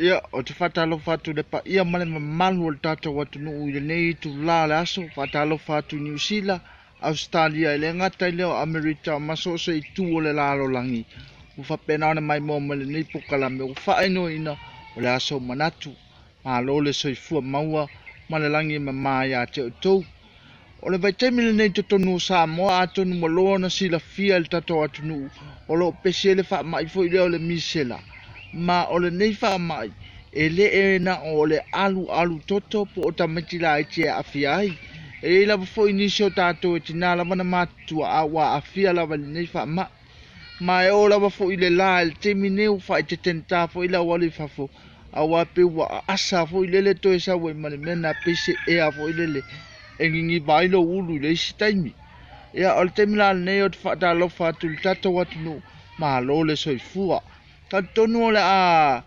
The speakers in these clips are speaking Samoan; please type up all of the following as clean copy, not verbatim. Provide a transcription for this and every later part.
Ia, ou te faatalofa atu i le paia ma le mamalu o le tatou atunuu i lenei itula o le aso. Faatalofa atu i Niu Sila, Ausetalia, e le gata i lea o Amerika ma so o se itu o le lalolagi ua faapena ona maimoa mai lenei polokalame ua faainoina o le aso manatu. Malo le soifua maua ma le lagi e mama ia te outou. O le vaitaimi lenei i totonu o Samoa atonu ua loa ona silafia e le tatou atunuu o lo o pesi ai le faamai foi lea o le misela. Ma o lenei faamai e le e na o le alualu toto po o tamaiti laiti e aafia ai. E i ai lava foi nisi o tatou e tiga lava ona matutua a ua aafia lava i lenei faamai. Ma e oo lava foi i le la i le taimi nei ua faaeteetega foi le auala i fafo aua pei ua aasa foi lele toe sau ai ma le mea lena pei se ea foi lele e niniva ai lou ulu i le isi taimi. Ia o le taimi la lenei ou te faatalofa atu i le tatou atunuu, malo le soifua. Talitonu o le a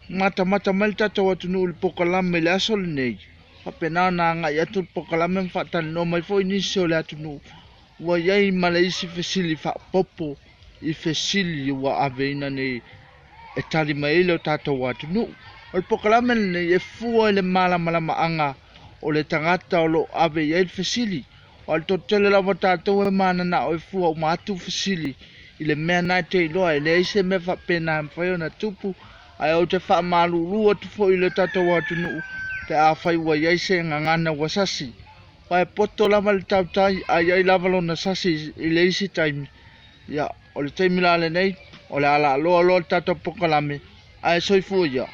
matamata mai le tatou atunuu i le polokalame i le aso lenei, faapena ona agai atu le polokalame ma faatalanoa mai foi nisi o le atunuu ua i ai ma le isi fesili faaopoopo i fesili ua aveina nei e tali mai ai le tatou atunuu. O le polokalame lenei e fua i le malamalamaaga o le tagata o lo o ave i ai le fesili. O le toatele lava o tatou e mananao e fua uma atu fesili i le mea na e te iloa e leai se mea faapena e mafai ona tupu, ae ou te faamalulu atu foi i le tatou atunuu pe afai ua i ai se gagana ua sasi. Aua e poto lava le tautai ae i ai lava lona sasi i le isi taimi. Ia, o le taimi la lenei, o le a laaloa loa le tatou polokalame, ae soifua ia.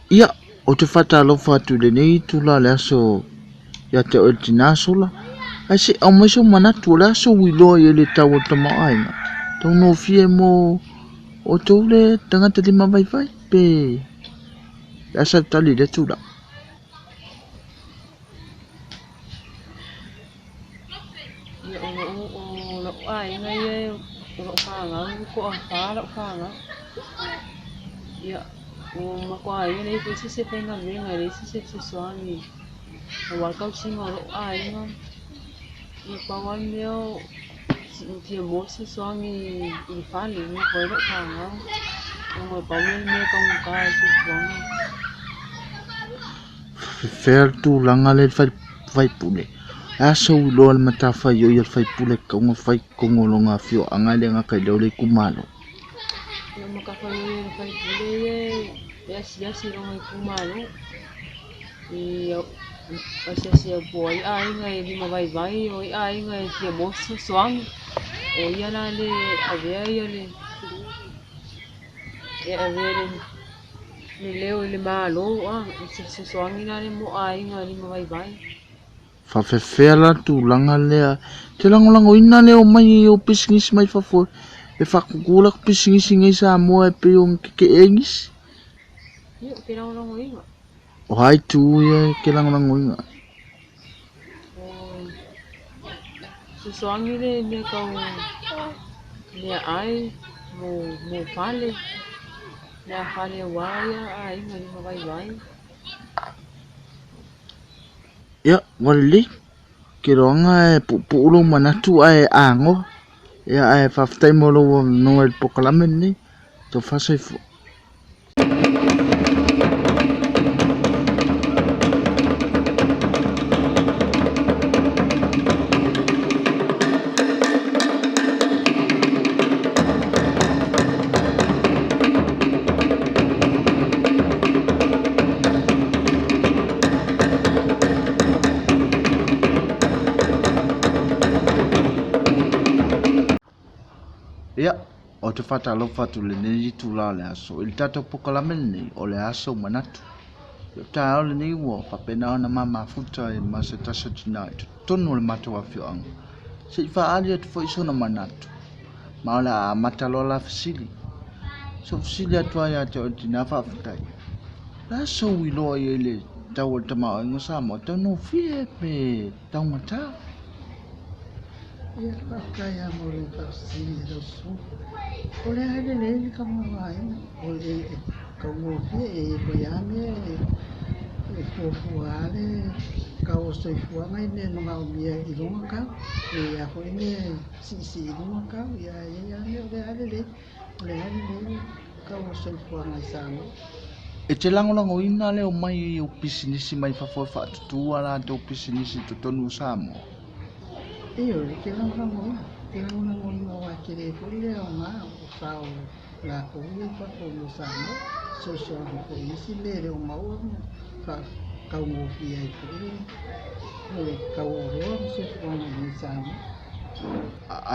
Ia, ou te faatalofa atu i lenei itula o le aso ia te oe le tina sola. Ae se i aumai sou manatu, o le aso ua iloa i ai le tau o le tamaoaiga. Taugofie mo outou le tagata lima vaivai pe le a sau tali i lea tulaga. Ia o lou aiga ia o lou fanau e toafa lau fanau. Ia o matou aiga e leai foi se isi e faigaluega e leai se isi e fesoasoani aua le tausiga o lou aiga. Ia pau lava le mea e fia maua se fesoasoani i le fale e nofo ai lau fanau ona e pau lea o le mea e taugata ai le soifuaga. Fea le tulaga lea i le faipule? E a sou iloa i le matafaioi a le faipule e tatau ona fai i totonu o lona afioaga e le gata i lea o le itumalo? O le matafaioi a le faipule ia e asiasi i lona itumalo i asiasi po o ai aiga e lima vaivai o ai aiga e fia maua se fesoasoani. O ia la le avea le e avea le leo i le Malo o se fesoasoani la lea mo aiga lima vaivai. Faafefea la le tulaga lea? E te lagolagoina le omai o pisinisi mai fafo e faatutu latou pisinisi i inei i Samoa e pei ona tetee ai nisi? Ia, ou te lagolagoina. O a itu ia e te lagolagoina? O fesoasoani le mea tau meaai mo fale, mea fale aua ia aiga lima vaivai. Ia, ua lelei. Ke loaga e puupuu lou manatu ae agoa. Ia, ae faafetai mo lou avanoa i le polokalame lenei. Tofa soifua. Ia, ou te faatalofa atu i lenei itula o le aso. I le tatou polokalame lenei, o le aso manatu. O le taeao lenei ua faapena ona ma mafuta ai ma se tasi o tina i totonu o le matou afioaga. Se i faaali atu foi sona manatu. Ma o le a amata loa la fesili. Sa ou fesili atu lava ia te oe le tinā faafetai. O le a sou iloa i ai i le tau o le tamaoaiga o Samoa, taugofie pe taugata? Ia, faafetai lava mo le faafesili i lau susuga. O lea e lelei le tamaoaiga, o le taugofie, e i ai foi lava mea e fuafua lava le tau o le soifuaga i mea e manaomia i luga tau. E i ai lava foi mea e siisii i luga tau, ae i ai lava mea o lea lava e lelei. O lea lava e lelei le tau o le soifuaga i Samoa. E te lagolagoina le omai ai o pisinisi mai fafo e faatutu a latou pisinisi i totonu o Samoa? Ioe, ou te lagolagoina. Ou te lagolagoina aua e tele foi le aoga o sao latou ia i fafo mo Samoa. Fesoasoani foi i isi mea e le o maua ma faataugofie ai foi le tau o oloa ma soifuaga i inei i Samoa.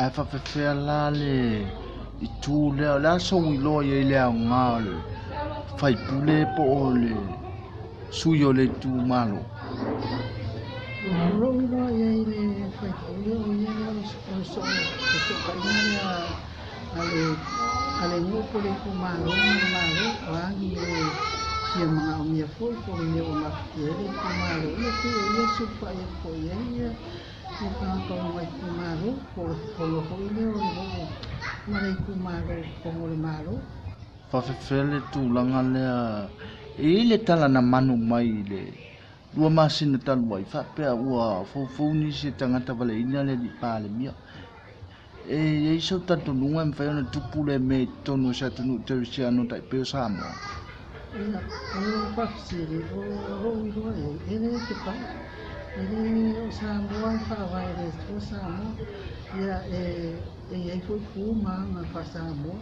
Ae faapefea la le itu lea, o le a sou iloa i ai i le aoga o le faipule po o le sui o le itumalo? O lou iloa i ai i le faipule, o ia lea o le fesootaiga lea a le nuu po o le itumalo ma le Malo. O a ni mea e fia manaomia foi po o le mea ua mafatia ai le itumalo, ia pei o ia e sulufai atu foi i ai ia tagata o lona itumalo, po o le fono foi lea o le nuu ma le itumalo i totonu o le Malo. Faafefea le tulaga lea e i ai le tala na manu mai i le 2 masina talu ai faapea ua foufou nisi e tagata valeina le alii Palemia. E i ai sau talitonuga e mafai ona tupu lea mea i totonu o se atunuu kerisiano tai pei o Samoa? Ia, o lou faafesili, o lou iloa i ai, e le fetau. E le o Samoa e faavae i le Atua Samoa. Ia, e i ai foi tu ma aga faa-Samoa.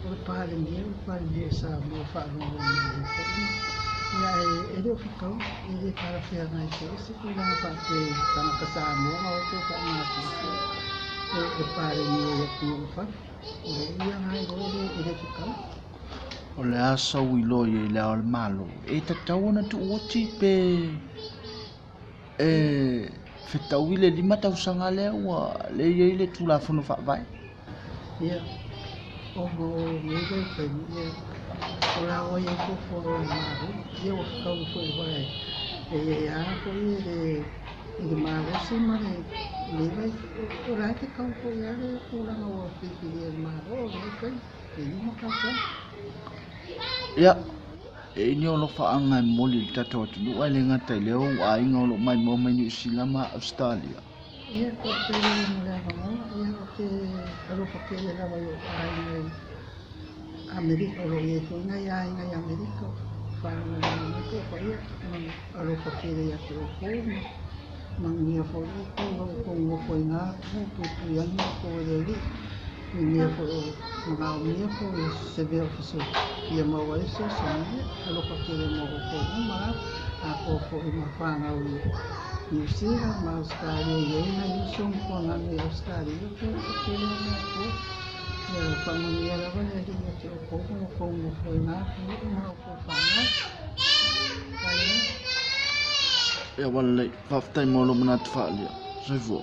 O le Palemia, o le Palemia o Samoa e faalogo mai ai foi. Ia, e le o fetau, e le talafeagai foi se tulaga faapea i tagata Samoa na o atu e faamatutu e Palemia i atunuu i fafo. O lou ia lena iloa e le fetau. O le a sou iloa i ai i le Ao o le Malo, e tatau ona tuuoti pe e fetaui le 5 tausaga lea ua le i ai le Tulafono Faavae? Ia, ona o lenei vaitaimi, ia, o la ua i ai fuafuaga a le Malo, ia ua fetaui foi aua e i ai lava foi i le malosi ma lenei vaitaimi. O la e fetaui foi lava le tulaga ua filifilia e le Malo o lenei taimi, le 5 tausaga. Ia, e i ai ni alofaaga e momoli i le tatou atunuu, ae le gata i lea o ou aiga o lo o maimoa mai Niu Sila ma Ausetalia. Ia, faafetai lava mo le avanoa. Ia, ou te alofa tele lava i ou aiga i Amerika, o lo o i ai foi nai aiga i Amerika o faalogologo mai po o paia. Ma alofa tele ia te outou ma manuia foi outou i lo outou nofo ai ina ma puipui ane outou e le Alii. I mea foi o manaomia po o se mea o fia maua ai fesoasoani, ia alofa tele mo outou uma lava, atoa foi ma fanau i Niu Sila ma Ausetalia e i ai nai uso ma tuananu i Ausetalia, ou te alofa tele lava ia outou. Ia faamanuia lava le Alii ia te outou ma outou nofo ai ina atunuu ma outou fanau. Faafetai lava. Ia ua lelei, faafetai mo lou manatu faaalia. Soifua.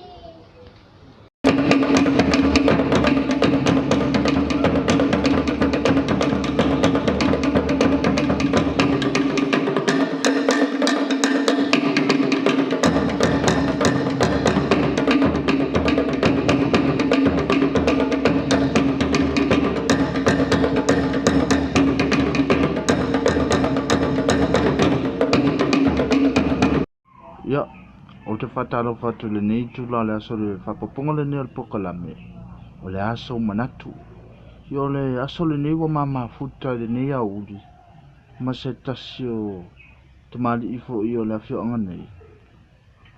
Ia, ou te faatalofa atu i lenei itula o le aso le faaopoopoga lenei o le polokalame, o le aso manatu. Ia, o le aso lenei ua mamafuta i lenei aoauli ma se tasi o tamalii foi o le afioaga nei,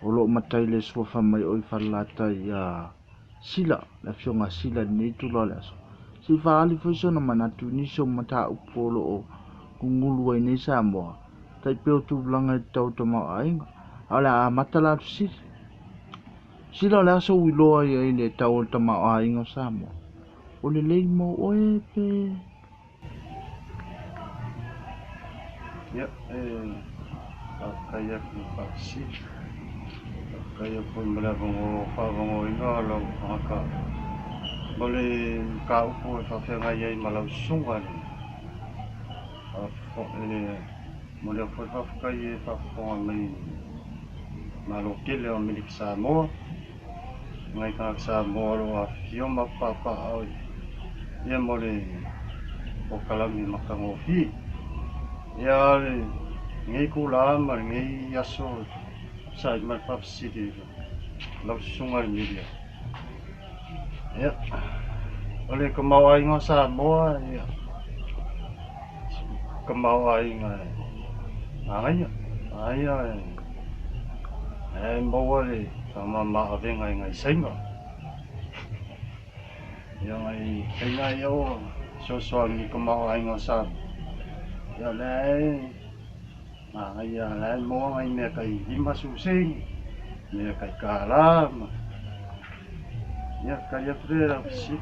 o lo o matai le suafa mai o i Falelatai ia Sila, le afioga a Sila i lenei itula o le aso. Se i faaali foi sona manatu i nisi o mataupu o lo o gugulu ai nei Samoa, tai pei o tulaga i le tau o tamaoaiga. A o le a amata la le fesili. Sila, o le a sou iloa i ai i le tau o le tamaoaiga o Samoa? O lelei mo oe pe? Ia, e faafetai atu i le faafesili. Faafetai atu foi mo le avanoa faavanoaina o lau tagata mo le mataupu e faafeagai ai ma lau susuga i le E momoli atu foi le faafetai i e faafofoga mai Malo tele o Amerika Samoa, nai tagata Samoa o lo o afifio ma papaaao ia mo le polokalame matagofie. Ia lenei itulā ma lenei aso e tusa ai ma le faafesili i lau susuga i le media. Ia, o le tamaoaiga o Samoa, ia, tamaoaiga e manaia, manaia e maua le faamama-avega i nai Saina. Ia, nai Saina ia ua fesoasoani i le tamaoaiga o Samoa. Ia, o lea e manaia, o la e maua nai mea tai 50 sene, mea tai $1 ma ia tali atu lea i lau fesili.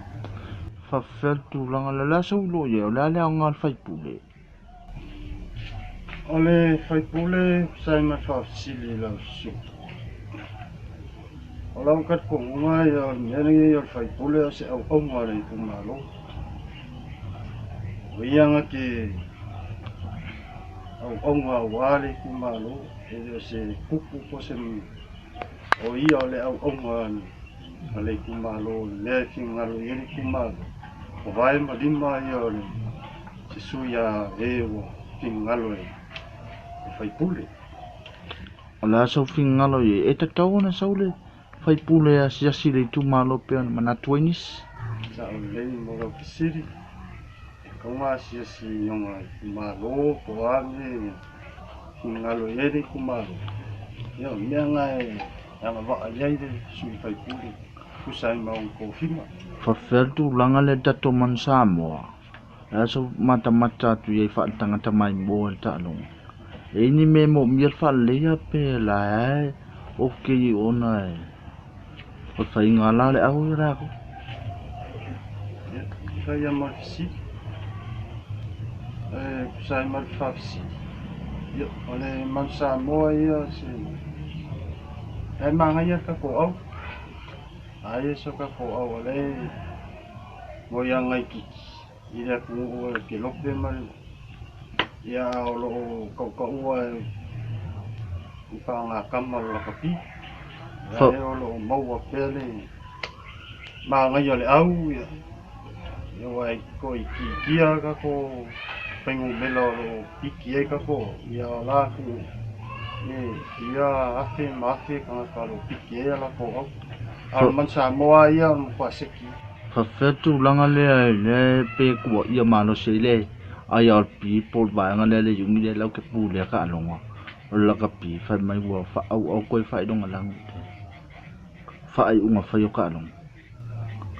Faafefea le tulaga lea? O le a sau iloa i ai? O le a le aoga o le faipule? O le faipule tusa ai ma le faafesili i lau susuga. O lau talitonuga ia o le mea lenei o le faipule o se auauna a le itumalo. O ia na te auauna aua le itumalo, e le o se tupu po o se o ia o le auauna a le itumalo, le mea e finagalo i ai le itumalo. O vae ma lima ia o le se sui a e ua finagalo e faipule. O le a sau finagalo i ai? E tatau ona sau le faipule e asiasi i le itumalo pei ona manatu ai nisi? Sao lelei mo lau fesili. E tatau ona asiasi i ona itumalo po o a mea e finagalo i ai le itumalo. Ia o le mea lena e agavaa i ai le sui faipule tusa ai ma ona tofiga. Faafefea le tulaga lea i le tatou manu Samoa? O le a sau matamata atu i ai faaletagata maimoa i le taaloga? E i ai ni mea e moomia le faaleleia pe la e okay ona e o le faiga la o le au ia latou? Ia, faafetai lava mo le fesili. E tusa ai ma le faafesili. Ia, o le manu Samoa ia se e manaia le tatou au. Aia so tatou au o lea e moi lava nai kiki i le atunuu o le Kelope ma le ia o lo o tautaua i faagatama o le lakapi. La e o lo o maua pea le manaia o le au ia. Ia ua e toaitiitia tatou fuainumera o lo o piki ai tatou ia o la atunuu e fia afe ma afe tagata o lo o piki ai a latou au. A o le manu Samoa ia o le matua seki. Faafefea le tulaga lea i lea pe tuuaia malosi ai le IRP po o le vaega lea le unit lea lau te pulea taaloga o le lakapi fai mai ua faaauau toe faailogalanu i le faaiuga fai o taaloga?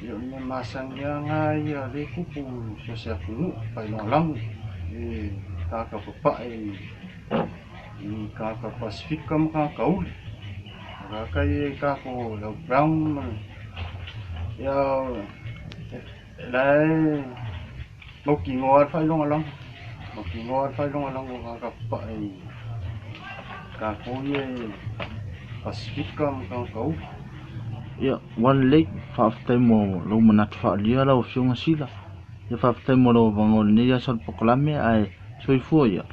Ia o le mea masani lava na ia lea e tupu i so o se atunuu faailogalanu i tagata papae i tagata Pasefika ma tagata uli. O tagata ia i tatou le au brown ma ia la e mautinoa le faailogalanu, mautinoa le faailogalanu o tagata papae i tatou ia e Pasefika ma tagata uli. Ia, ua lelei, faafetai mo lou manatu faaalia lau Afioga Sila. Ia faafetai mo lou avanoa i lenei aso o le polokalame ae soifua ia.